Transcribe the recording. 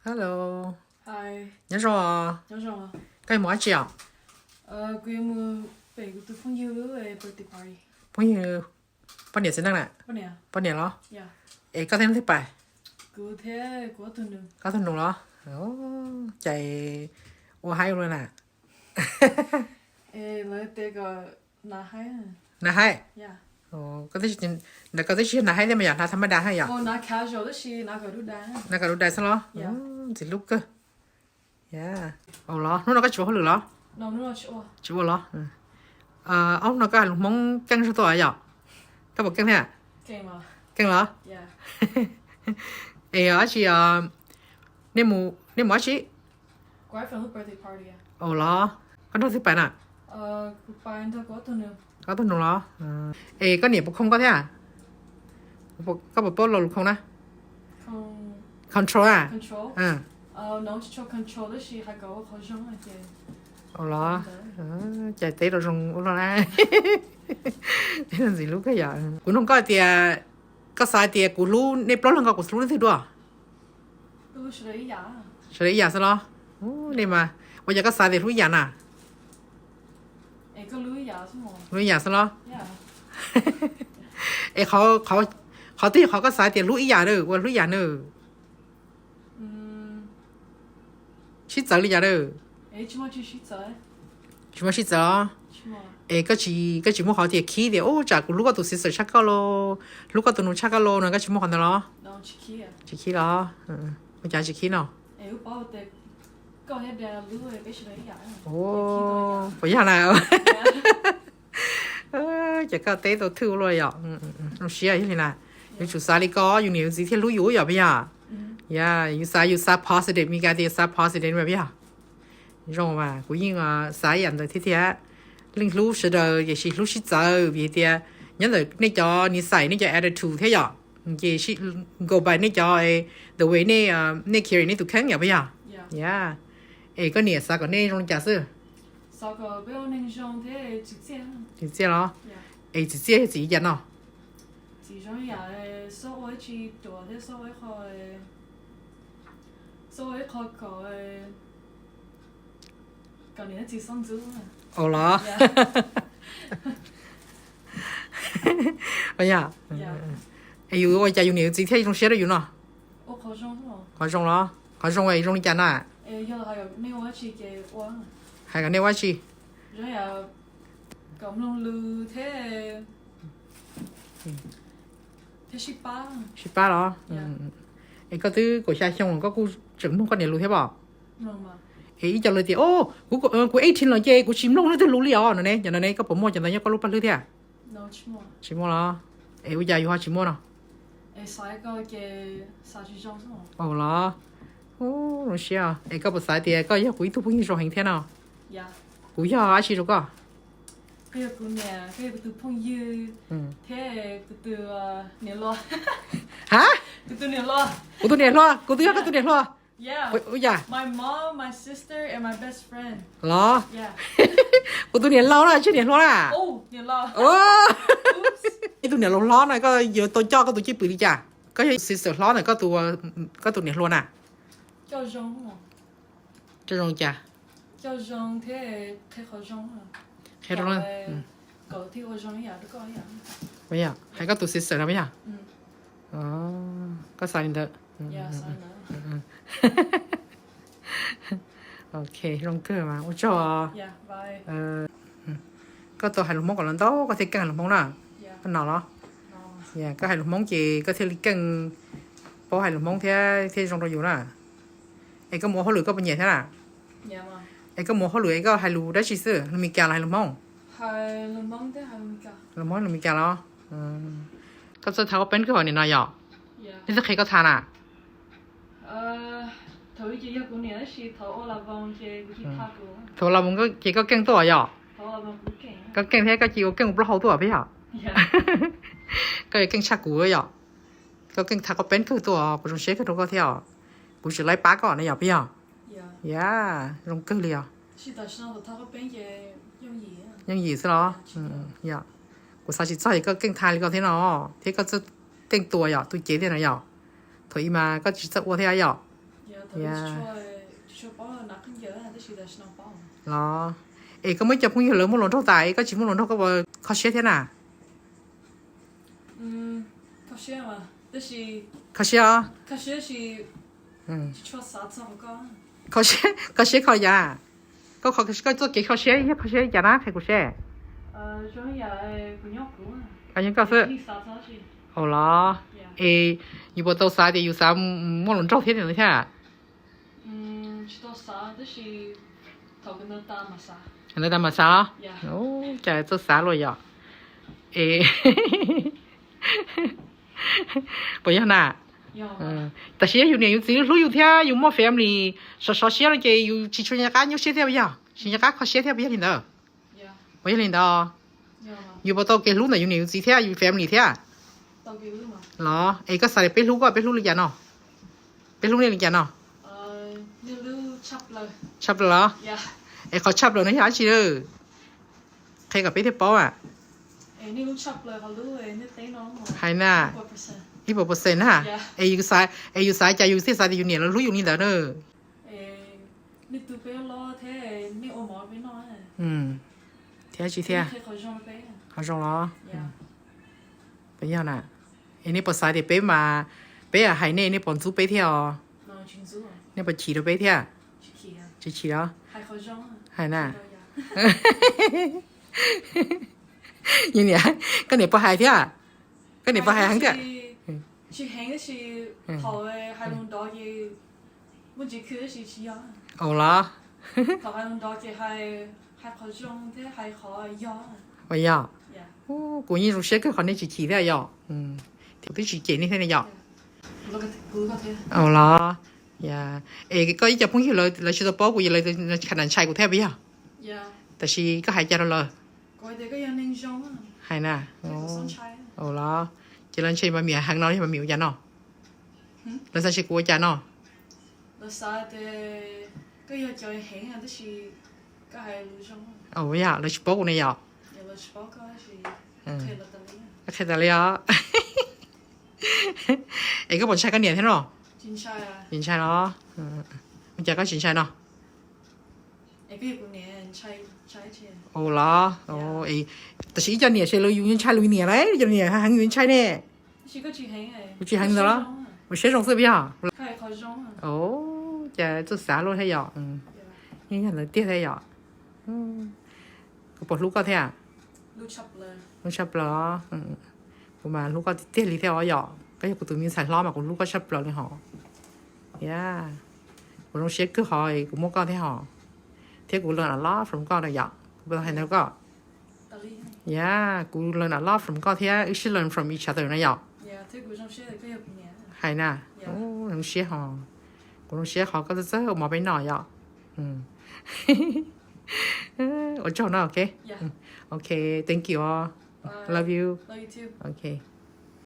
Hello. Nyob zoo os. Koj yuav mus dab tsi os? Phooj ywg, poj niam txiv neej na? Poj niam los? Es koj thiab leej twg pais? Koj tug nus los? Ces ua haib ua luaj na. Na haib. Ntawm koj twb tsis yog na haib thiab mas yog na tha maj da hab yom? Na kom dub dais xwb los? Ntxim hlub kawg. Los hnub no koj tsis ua hauj lwm los? Tsis ua los? Ob hnub no koj hais lus Hmoob keej zog tuaj yom? Koj puas keej thiab? Keej los? Es dab tsi, nej mus dab tsi? Los koj nrog twg pais na? Koj tug nus los? Es koj niam puas khooj koj thiab? Koj puas paub lo lus khooj na? Control a? Los, cas teb rau zoo ua luaj na. Teb ntxim hlub kawg yom. Kuv nug koj tias, koj xav tias kuv hlub nej plaub leeg ko kuv hlub leej twg dua? Sawv daws ib yam xwb los? Nej mas, ua cas koj xav tias hlub ib yam na? Hlub ib yam xwb los? Es qhov twg yog qhov koj xav tias hlub ib yam na, ua hlub ib yam na? Sib txawv li cas na? Tsis muaj sib txawv os. Es koj tsis, koj tsis muaj qhov tias khib tias ub tsam kuv hlub koj tus sister tshaj koj los, hlub koj tus nus tshaj koj los no, koj tsis muaj qhov ntawd los? Tsis khib los? Ua cas tsis khib no? Puas yog na? Ces koj teb tau thwj ua luaj yom. Zoo siab yog li na. Yuav tsum xav li ko yus niam yus txiv thiaj hlub yus yom, puas yog? Yus xav, yus xav positive, Mis Kas tias xav positive mas puas yog? Zoo mas kuv yeej xav ib yam ntawd thiab tiag. Leej hlub sawv daws tiam sis hlub sib txawv vim tias nyob ntawm nej cov nisaim, nej cov attitude thiab yom. Ces go by nej cov, the way nej, nej carry nej tus kheej yom, puas yog? Es koj niam xav kom nej zoo li cas xwb? Txiv txiaj los? Es txiv txiaj yog txiv li cas no? Ua los? Es yus ua cas yus niam yus txiv thiaj zoo siab rau yus no? Qhov zoo los? Qhov zoo es zoo li cas na? Hais kom nej ua dab tsi? Sib pab los? Es koj twb kaum xya xyoo koj kuj tseem mloog koj niam lus thiab pom? Es ib co lawv tias, kuv eighteen los ces kuv tsis mloog leej twg lus li os no ne, cov no ne, koj puas muaj cov ntawd nyob koj lub paj hlwb thiab? Tsis muaj los? Es ua cas yus ho tsis muaj no? Los? Zoo siab. Es koj puas xav tias koj yog kuv ib tug phooj ywg zoo heev thiab no? Kuv yog dab tsi rau koj? Ha? Kuv tus niam hluas, kuv twb yog koj tus niam hluas. Ua cas? Los? Kuv tus niam laus no, tsis niam hluas na. Ib tug niam laus hlob no koj yuav tau coj koj tus cwj pwm li cas? Koj yog sister hlob ntawm koj tus niam hluas na. Coj zoo li cas? Qhia rau, hais koj tus sister no puas yog? Koj xav li ntawd. Ok, zoo kawg mas ua tsaug. Koj tau hais lus Hmoob kom los ntau koj thiaj keej hais lus Hmoob na. Koj hnov los? Koj hais lus Hmoob ces koj thiaj li keej paub hais lus Hmoob thiab thiaj zoo rau yus na. Es koj mus ua hauj lwm koj puas nyiam thiab na? Es koj mus ua hauj lwm es koj hais lus dab tsi xwb, lus Mis Kas los hais lus Hmoob? Lus Hmoob lus Mis Kas los? Koj txawj thaj koj peeb kawg hos nim no yom? Nej txawj qhia koj thaj na? Thaum los ces koj keej tuaj yom? Koj keej thiab koj cia ua keej ua plaub hau tuaj puas yog? Koj yuav keej tshaj kuv yom? Koj keej thaj koj peeb kawg tuaj, kuv zoo siab kawg rau koj thiab os. Kuv tsis laib pab koj na yom, puas yog? Ya, zoo kawg li os. Yooj yim xwb los? Yog. Kuv xav tsis txog es koj keej thaj li ko thiab no, thiab koj txawj keej tua yom, tu cev thiab no yom. Thaum ub mas koj tsis txawj ua thiab yom. Los, es koj muaj ib co phooj ywg lawv muaj hluas nraug tas es koj tsis muaj hluas nraug koj puas kho siab thiab na? Kho siab os. Kho siab, kho siab kho yam. Koj, koj txoj kev kho siab yog kho siab li cas na, qhia kuv seb. Koj xwb. Ua los, es yus puas tau xav tias yus xav muaj hluas nraug thiab li thiab? Ntawd tas mas xav los? Cas txawj xav luaj yom. Es puas yog na? Tab sis yog yus niam yus txiv hlub yus thiab yus muaj family sov sov siab no ces yus tsis tshua nco qab nyuaj siab thiab puas yog? Tsis nco qab kho siab thiab puas yog li ntawd? Puas yog li ntawd? Yus puas tau kev hlub ntawm yus niam yus txiv thiab yus family thiab? Los, es koj xav tias peb hlub koj peb hlub li cas no? Peb hlub nej li cas no? Tshaj plaws los? Es qhov tshaj plaws no yog dab tsi? Qhia kom peb thiaj paub a. Hais na, ib puas percent na. Es yus xav, es yus xav cas yus thiaj xav tias yus niam lawv hlub yus li ntawd na? Thiab tsis thiab? Qhov zoo los? Puas yog na? Es nej puas xav tias peb mas, peb hais nej, nej puas ntxub peb thiab os? Nej puas chim rau peb thiab? Tsis chim los? Hais na. Yus niam, koj niam puas hais thiab? Koj niam puas hais heev thiab? Ua los? Puas yog? Kuv yeej zoo siab kawg qhov nej tsis chim thiab yom. Kuv twb tsis cem nej thiab ne yom. Ua los? Es koj ib co phooj ywg lawv tsis tau paub kuv, lawv kha ntshai kuv thiab puas yog? Tab sis koj hais cas rau lawv? Hais na. Ua los, ces lawv ntshai mas miam heev no yog mas miam ua cas no? Lawv xav ntshai kuv ua cas no? Yog lawv tsis paub kuv ne yom. Qhia tas li os. Es koj puas ntshai koj niam thiab no? Tsis ntshai los? Ua cas koj tsis ntshai no? Ua los, tab sis ib co niam ces lawv yus ntshai lawv niam lauj, cov niam heev yus ntshai ne. Kuv tsis heev ntawd los, kuv siab zoo xwb puas yog? Cas txawj xav luaj thiab yom. Yeej yog ntawd tiag thiab yom. Kuv puas hlub koj thiab? Hlub tshaj plaws. Kuv mas hlub koj tiag tiag li thiab os yom, koj yog kuv tus me ntxhais hlob mas kuv hlub koj tshaj plaws li hos. Kuv zoo siab kawg hos kuv muaj koj thiab hos, thiab kuv learn a lot from koj na yom. Kuv puas tau hais ntawd rau koj? Yog, kuv learn a lot from koj thiab wb sib learn from each other na yom. Hais na, zoo siab hos, kuv zoo siab hos koj txawj txawj ua mov peb noj yom. Ua tsaug no, ok. Ok, thank you os. Love you. Ok.